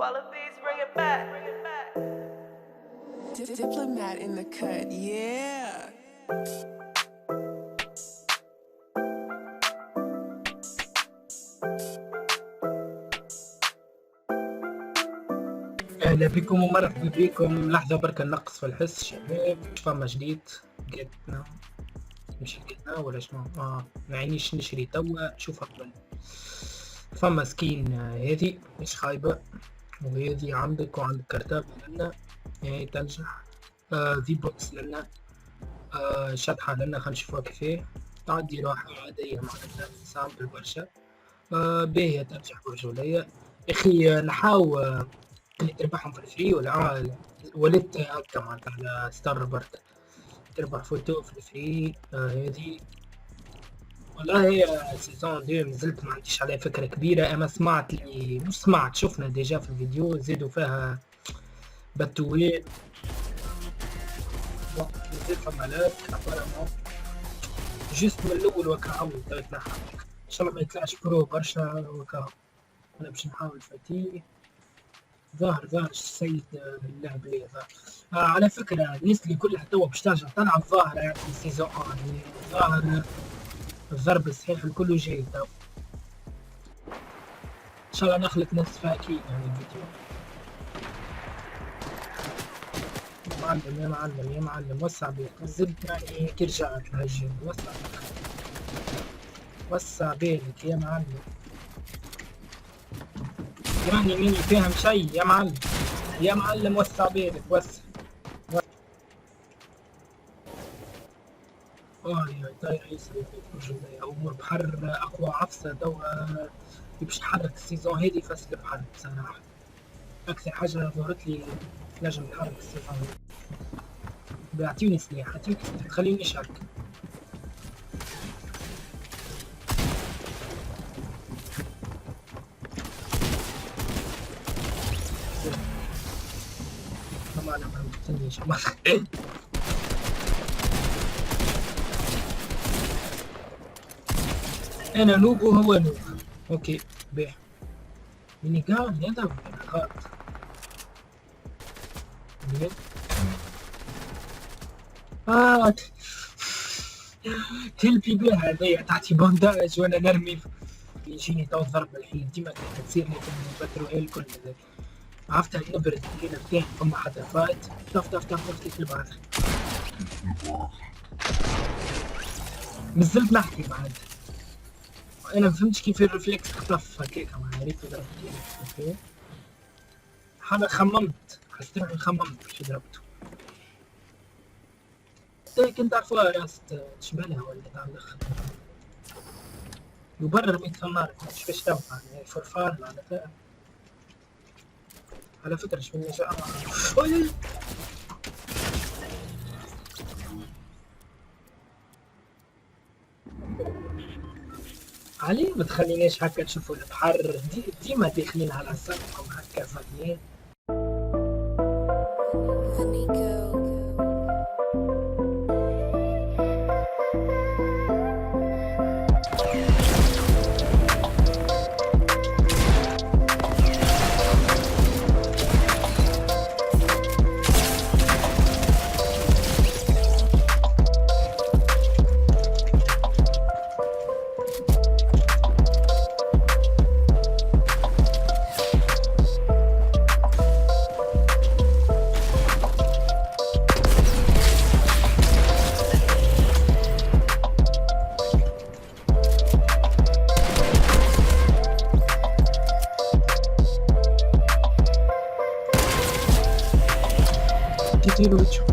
Wallabies, bring it back. Bring it back. Diplomat in the cut, yeah. اهلا بكم ومرحبا بكم. لحظة بركة نقص في الحس شباب، فما جديد قدنا مش قدنا ولا شنو؟ ما عينيش نشري توا، شوف قبل. فما skin، هذه مش خايبة، وهذه عندك وعندك كرتاب لنا يعني تنجح. V-Bucks لنا، شطحة لنا، خلينا نشوفوها كيفاه تعدي روحها عادية معناتها simple برشا. باهية تنجح برجولية اخي. نحاو اللي تربحهم في ال free ولا ولدت هكا معناتها على ستار برك تربح فوتو في ال free. هذه والله هي saison 2 مازلت ما عنديش عليها فكرة كبيرة، اما سمعت اللي مش سمعت، شفنا déjà في الفيديو زادوا فيها باتوات. مازال فما lag apparemment juste من الاول وكا يتنحى، ان شاء الله ما يطلعش pro برشا وكا. انا باش نحاول فاتيه ظاهر السيد اللاعب اللي ظاهر. على فكرة الناس اللي كلها توا باش ترجع تلعب ظاهرة يعني في saison 1، يعني ظاهر الضرب الصحيح الكل جاي توا. ان شاء الله نخلق نصف اكيد يعني الفيديو. يا معلم يا معلم يا معلم وسع بالك، نزلت يعني كي رجعت الهجوم. وسع بالك وسع بالك يا معلم، يعني ماني فاهم شيء يا معلم يا معلم. وسع بالك وسع. يا طاير يسري في امور بحر اقوى عفسه توا باش تحرك ال saison هذه فصل البحر. بصراحه اكثر حاجه ظهرت لي نجم تحرك ال saison هذه. بيعطيوني سلاح، اعطيوني سلاح، تخليني شاك. ما انا ما قتلنيش. انا noob وهو noob. okay بيه minigun هذا غلط. تلبي بها هذيا تعطي bandage وانا نرمي يجيني تو الضرب الحين ديما تصير لي في ال battle royale كل عرفتها نبرد كي نرتاح فما حدا فات طف طف طف طف تلبعث. مازلت نحكي معناتها انا ما فهمتش كيف ال réflexe خطف هكاك معناها ريت ضربت. okay حالا خممت، حسيت روحي خممت باش ضربته. كنت تعرفوها راس تشبلها ولا تاع الاخر يبرر ميت في النار مش باش تنفع يعني for fun معناتها. على فكرة شو من علي ما تخليناش هكا تشوفوا البحر ديما داخلين على سطحهم هكا فاضيين. كتير وجهه.